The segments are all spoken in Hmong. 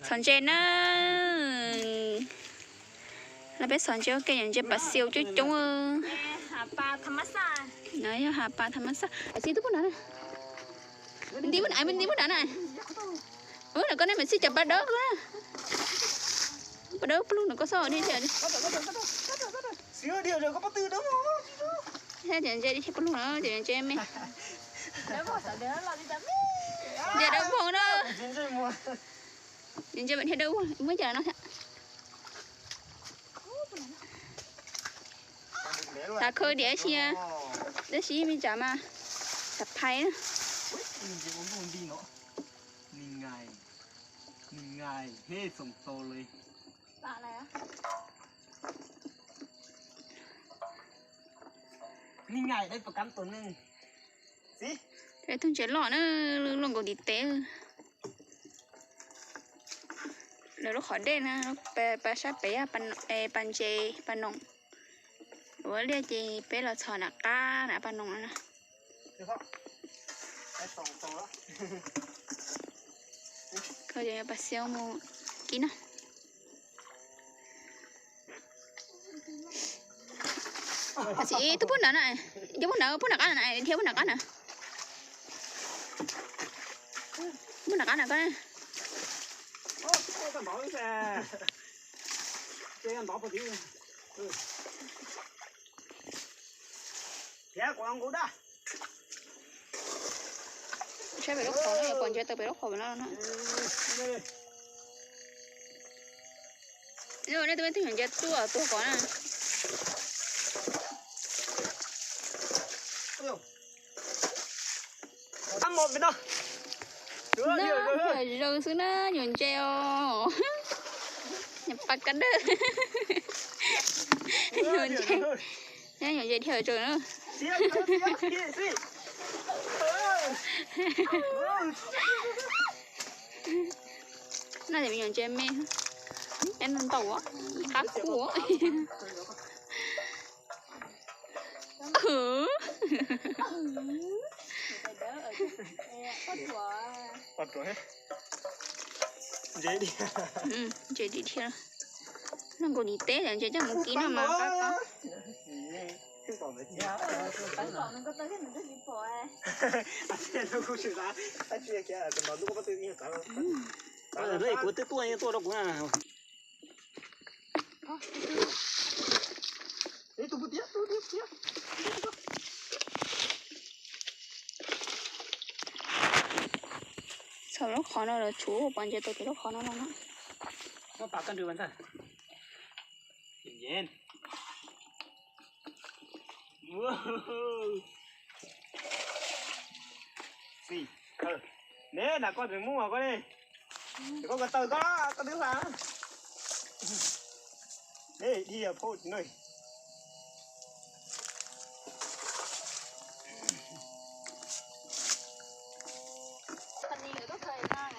Txhos ntses na. Los peb txhos ntses ua ke, yog ntses pas xiu coob coob. No yog hav pas tham mas xaj. Aib, txiv tub pub nrad na. Nti pub nrad, nti pub nrad na. Ub, no koj nej mam xij cov pas dawb na. Pas dawb pluj no koj xoj di. Cov ntses di thiaj pluj no, cov ntses me. Ntses dawb vog na. Ntses mas thiaj dawb vog, muab cov no thiab. Xav khawb diam ib si, tab sis me tsam mas xav phais na. Tus ntses loj na, loj nkaus ntiv teb. Lawv lub qhov dej na, pas sab pem, pas ntses pas noom. Ua liaj ces peb los txhos nram qab nram pas noom no na. Koj pas xiu mus kib na. Txiv tub pub nrad na, cov pub nrad, pub nram qab na, thiab pub nram qab na. Pub nram qab na koj. Saib pem lub qhov no, pom ntses tawm pem lub qhov no no. Nej tus me twb nyuam ntses tuaj tuag qhov na. Zaws xwb na, nyuam ntses os. Nyuam pas kab dawb. Nyuam ntses, nyuam ntses dhia zaws na. Noj nyuam ntses me, peb noj ntau, qab kub. Ntses dim dhia. Noj nkaus ntiv teb, ntses coj mus kib no mas qab qab. Kuv twb tuaj, tuaj rau kuv na. Txhos lub qhov no los tshuav, pom ntses tau pem lub qhov no los no. Ne na koj tseem mus koj ne, koj ko taw koj, koj twb hla. Ne dhia phauj tsis noj.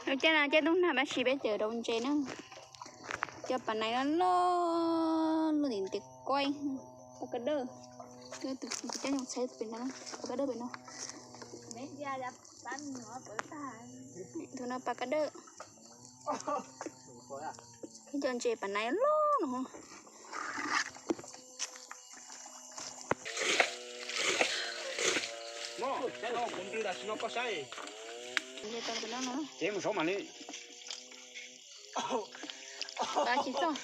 Lub caij no caij ntuj nag tab sis peb cawm rau ntses na. Cov pas nais loj loj, loj ntim ntiav kuaib, pas kab dawb. Tus coj nyoog txhais pem no, pas kab dawb pem no. Tus no pas kab dawb. Cov ntses pas nais loj no. Ces mus saub mam li. Tsis txog.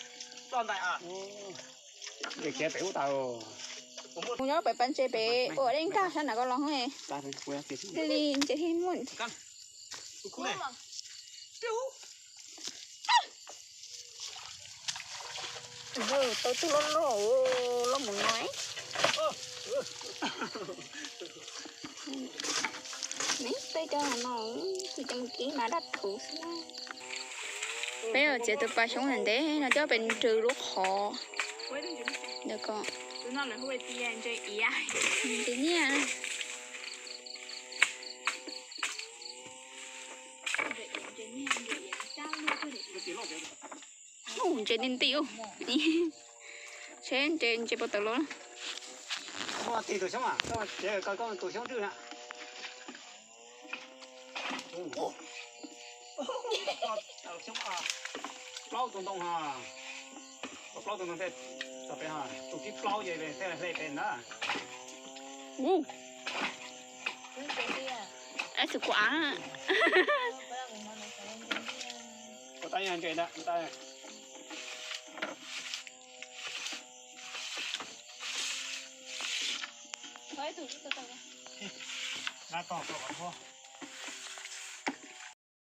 Mus nyob pem pas ntses pem ua dej nkag sab nram ko los thiaj li ntses thiaj muaj. Tau tug loj loj, loj mus no. Peb cov no, tus cov mus kib mas daj thuv xwb. Peb txiav tus pas xyoob ntev no coj pem nrws lub qhov. Ntses nyiaj. Ntses nti nti. Seb ntses, ntses puas tawm los. Tus xyoob, tus xyoob ntswj na. Plaub tus ntoo ha, plaub tus ntoo tej txog pem ha, tus thib plaub ces thiaj hle pem na. Ua tab ntses ntawm ta. Lab tog tau qhov